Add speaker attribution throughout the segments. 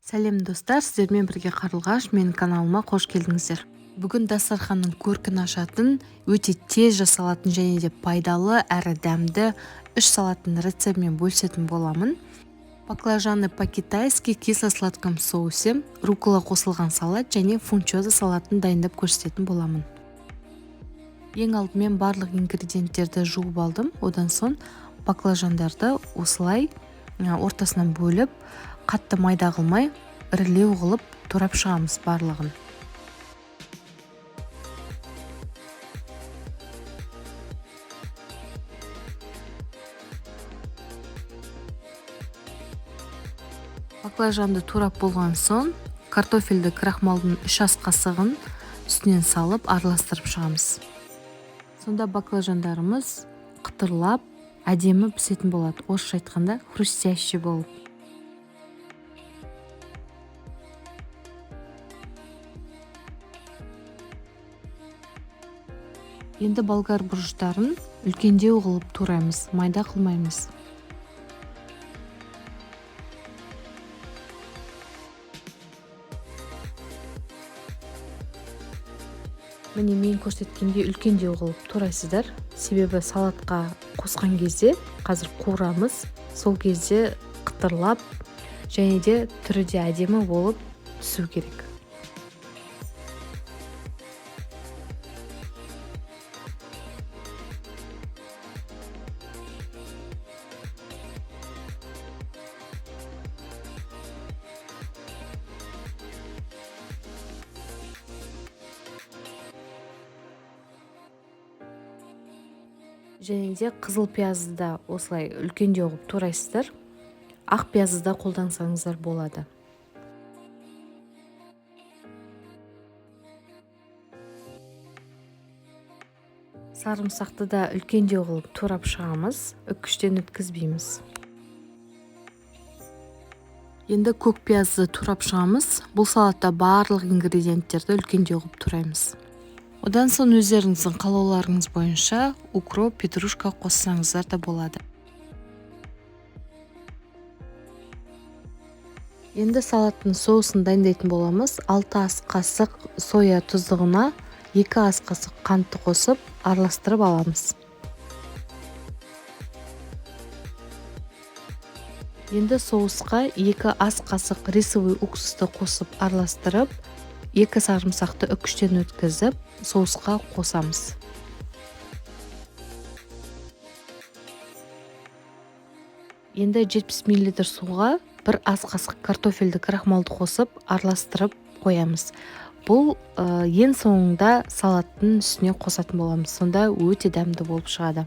Speaker 1: Сәлем достар, сіздермен бірге Қарлығаш, менің каналыма қош келдіңіздер. Бүгін дастарханның көркін ашатын, өте тез жасалатын және де пайдалы әрі дәмді үш салаттың рецептімен бөлісетін боламын. Баклажаны по-китайски кисло-сладком соусе, руккола қосылған салат және фунчоза салатын дайындап көрсететін боламын. Ең алдымен барлық ингредиенттерді жуып алдым. Одан соң баклажандарды осылай ортасынан бөліп, қатты майда қылмай, ірілеу қылып турап шығамыз барлығын. Баклажанды турап болған соң, картофельді крахмалдың 3 ас қасығын үстінен салып араластырып шығамыз. Сонда баклажандарымыз қытырлап, әдемі пісетін болады. Орысша айтқанда хрустящий болып. Енді болгар бұрыштарын үлкендеу қылып тураймыз, майда қылмаймыз. Міне мен көрсеткендей үлкендеу қылып турайсыздар. Себебі салатқа қосқан кезде қазір қуырамыз, сол кезде қытырлап және де түрі де әдемі болып түсу керек. Және де қызыл пиязды да осылай үлкендеу қылып турайсыздар. Ақ пиязды да қолдансаңыздар болады. Сарымсақты да үлкендеу қылып турап шығамыз, үккіштен өткізбейміз. Енді көк пиязды турап шығамыз. Бұл салатта барлық ингредиенттерді үлкендеу қылып тураймыз. Одан соң өздеріңіздің қалауларыңыз бойынша укроп, петрушка қоссаңыздар да болады. Енді салаттың соусын дайындайтын боламыз. 6 ас қасық соя тұздығына 2 ас қасық қантты қосып араластырып аламыз. Енді соусқа 2 ас қасық рисовый уксусты қосып араластырып, 2 сарымсақты үккіштен өткізіп, соусқа қосамыз. Енді 70 миллилитр суға 1 ас қасық картофельді крахмалды қосып, араластырып қоямыз. Бұл ең соңында салаттың үстіне қосатын боламыз. Сонда өте дәмді болып шығады.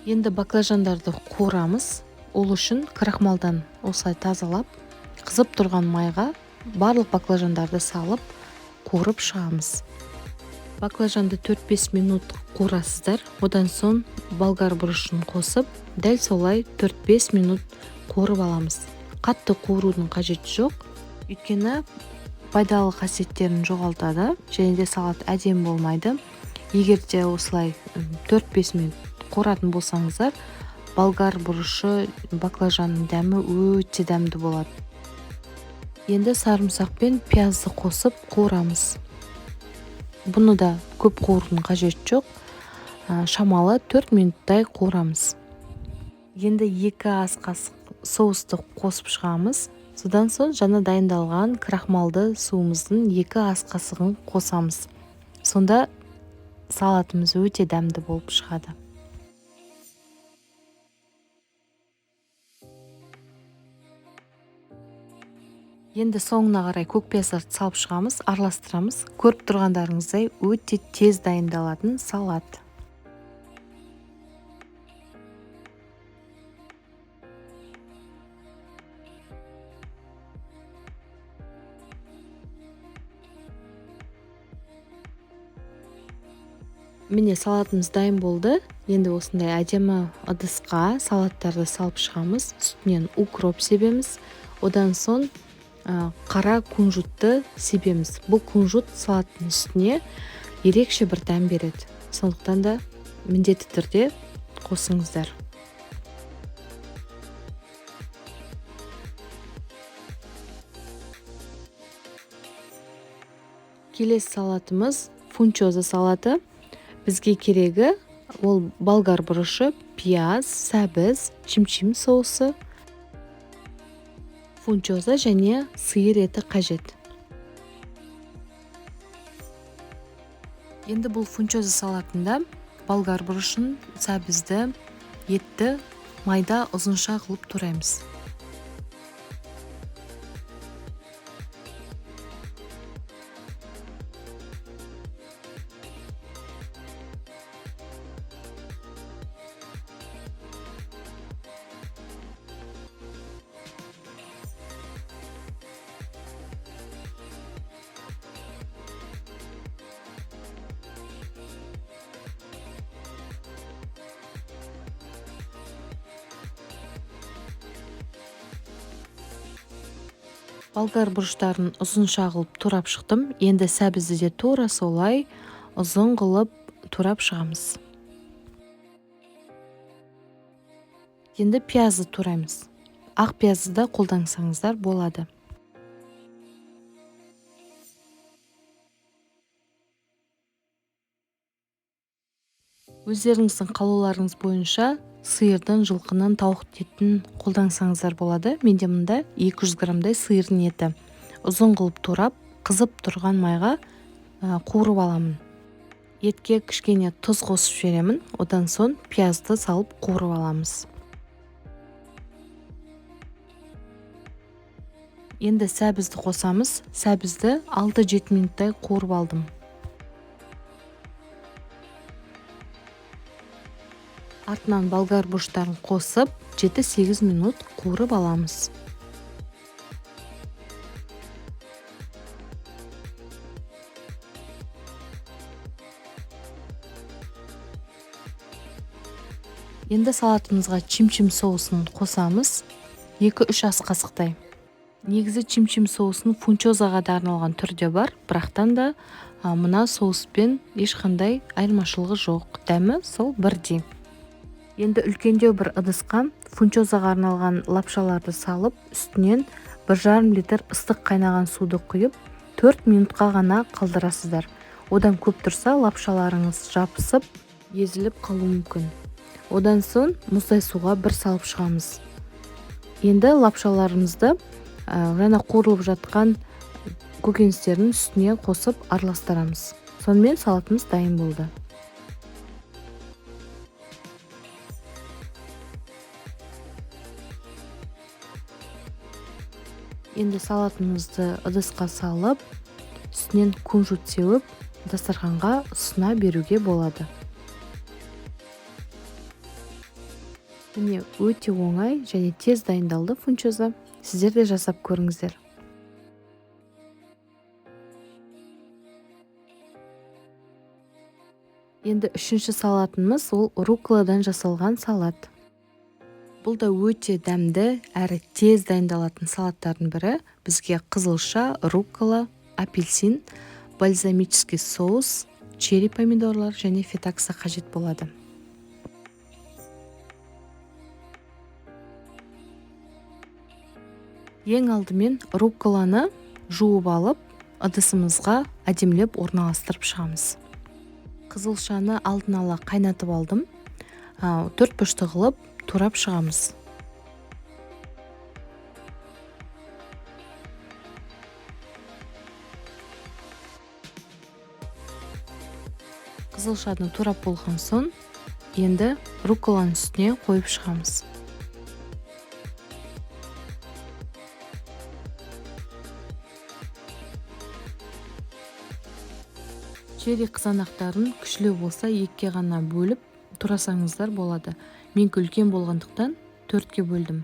Speaker 1: Енді баклажандарды қуырамыз. Ол үшін крахмалдан осылай тазалап, қызып тұрған майға барлық баклажандарды салып, қуырып шығамыз. Баклажанды 4-5 минут қуырасыздар. Одан соң болгар бұрышын қосып, дәл солай 4-5 минут қуырып аламыз. Қатты қуырудың қажеті жоқ, өйткені пайдалы қасиеттерін жоғалтады және де салат әдемі болмайды. Егер де осылай 4-5 минут қуыратын болсаңыздар, болгар бұрышы, баклажанның дәмі өте дәмді болады. Енді сарымсақ пен пиязды қосып қуырамыз. Бұны да көп қуырудың қажеті жоқ. Шамалы 4 минуттай қуырамыз. Енді 2 ас қасық соусты қосып шығамыз. Содан соң жаңа дайындалған крахмалды суымыздың 2 ас қасығын қосамыз. Сонда салатымыз өте дәмді болып шығады. Енді соңына қарай көк пияздарды салып шығамыз, араластырамыз. Көріп тұрғандарыңыздай өте тез дайындалатын салат. Міне салатымыз дайын болды. Енді осындай әдемі ыдысқа салаттарды салып шығамыз. Үстінен укроп себеміз. Одан соң қара кунжутты себеміз. Бұл кунжут салаттың үстіне ерекше бір дәм береді. Сондықтан да міндетті түрде қосыңыздар. Келесі салатымыз фунчоза салаты. Бізге керегі ол болгар бұрышы, пияз, сәбіз, чим-чим соусы, фунчоза және сиыр еті қажет. Енді бұл фунчоза салатында болгар бұрышын, сәбізді, етті майда ұзынша қылып тураймыз. Болгар бұрыштарын ұзынша қылып турап шықтым. Енді сәбізді де тура солай ұзын қылып турап шығамыз. Енді пиязды тураймыз. Ақ пиязды да қолдансаңыздар болады. Өздеріңіздің қалауларыңыз бойынша сиырдың, жылқының, тауық етін қолдансаңыздар болады. Менде мында 200 граммдай сиырдың еті. Ұзын қылып турап, қызып тұрған майға қуырып аламын. Етке кішкене тұз қосып жіберемін. Одан соң пиязды салып қуырып аламыз. Енді сәбізді қосамыз. Сәбізді 6-7 минуттай қуырып алдым. Артынан болгар бұрыштарын қосып, 7-8 минут қуырып аламыз. Енді салатымызға чим-чим соусын қосамыз. 2-3 ас қасықтай. Негізі чим-чим соусын фунчозаға да арналған түрде бар, бірақтан да мына соуспен ешқандай айырмашылығы жоқ. Дәмі сол бірдей. Енді үлкендеу бір ыдысқа фунчозаға арналған лапшаларды салып, үстінен 1,5 литр ыстық қайнаған суды құйып, 4 минутқа ғана қалдырасыздар. Одан көп тұрса лапшаларыңыз жабысып, езіліп қалуы мүмкін. Одан соң мұздай суға бір салып шығамыз. Енді лапшаларымызды жаңа қуырылып жатқан көкөністердің үстіне қосып араластырамыз. Сонымен салатымыз дайын болды. Енді салатымызды ыдысқа салып, үстінен кунжут сеуіп, дастарханға ұсына беруге болады. Міне, өте оңай және тез дайындалды фунчоза. Сіздер де жасап көріңіздер. Енді үшінші салатымыз ол рукколадан жасалған салат. Бұл да өте дәмді әрі тез дайындалатын салаттардың бірі. Бізге қызылша, руккола, апельсин, бальзамический соус, черри помидорлар және фетакса қажет болады. Ең алдымен рукколаны жуып алып, ыдысымызға әдемілеп орналастырып шығамыз. Қызылшаны алдын ала қайнатып алдым. 4 бұрышты қылып турап шығамыз. Қызылшаны турап болған соң, енді рукколаның үстіне қойып шығамыз. Черри қызанақтарын күшілеу болса 2-ге ғана бөліп турасаңыздар болады. Менікі үлкен болғандықтан 4-ке бөлдім.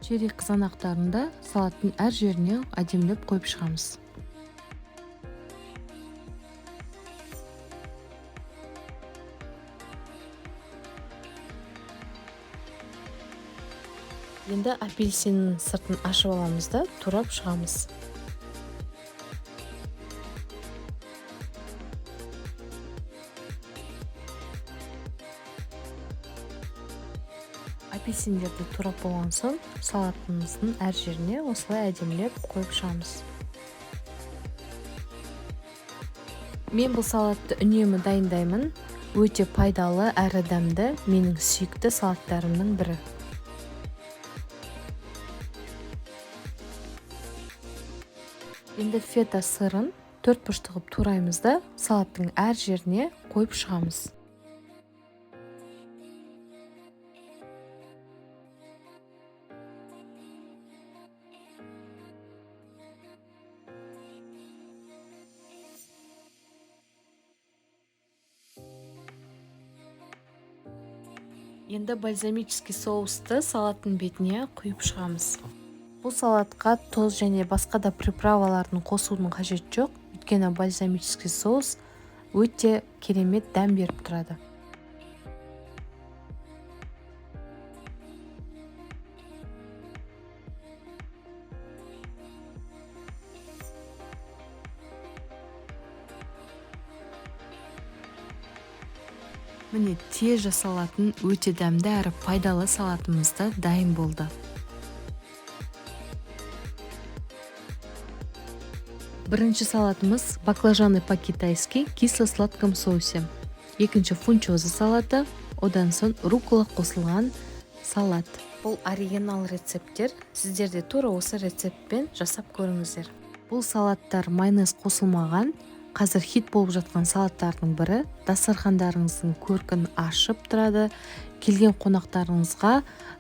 Speaker 1: Черри қызанақтарын да салаттың әр жеріне әдемілеп қойып шығамыз. Енді апельсиннің сыртын ашып аламыз да турап шығамыз. Апельсиндерді турап болған соң, салатымыздың әр жеріне осылай әдемілеп қойып шығамыз. Мен бұл салатты үнемі дайындаймын. Өте пайдалы әрі дәмді, менің сүйікті салаттарымның бірі. Енді фета сырын төрт бұрышты қылып тураймыз да, салаттың әр жеріне қойып шығамыз. Енді бальзамический соусты салаттың бетіне құйып шығамыз. Бұл салатқа тұз және басқа да приправалардың қосудың қажеті жоқ, өйткені бальзамический соус өте керемет дәм беріп тұрады. Міне, тез жасалатын, өте дәмді әрі пайдалы салатымыз да дайын болды. Бірінші салатымыз баклажаны по-китайски кисло-сладком соусе. Екінші фунчоза салаты, одан соң руккола қосылған салат. Бұл оригинал рецепттер, сіздер де тура осы рецептпен жасап көріңіздер. Бұл салаттар майонез қосылмаған, қазір хит болып жатқан салаттардың бірі. Дастархандарыңыздың көркін ашып тұрады. Келген қонақтарыңызға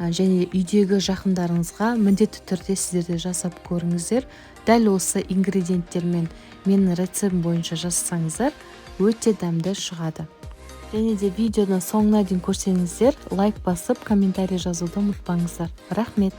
Speaker 1: және үйдегі жақындарыңызға міндетті түрде сіздер де жасап көріңіздер. Дәл осы ингредиенттермен менің рецептім бойынша жасасаңыздар, өте дәмді шығады. Және де видеоны соңына дейін көрсеңіздер, лайк басып, комментарий жазуды ұмытпаңыздар. Рахмет.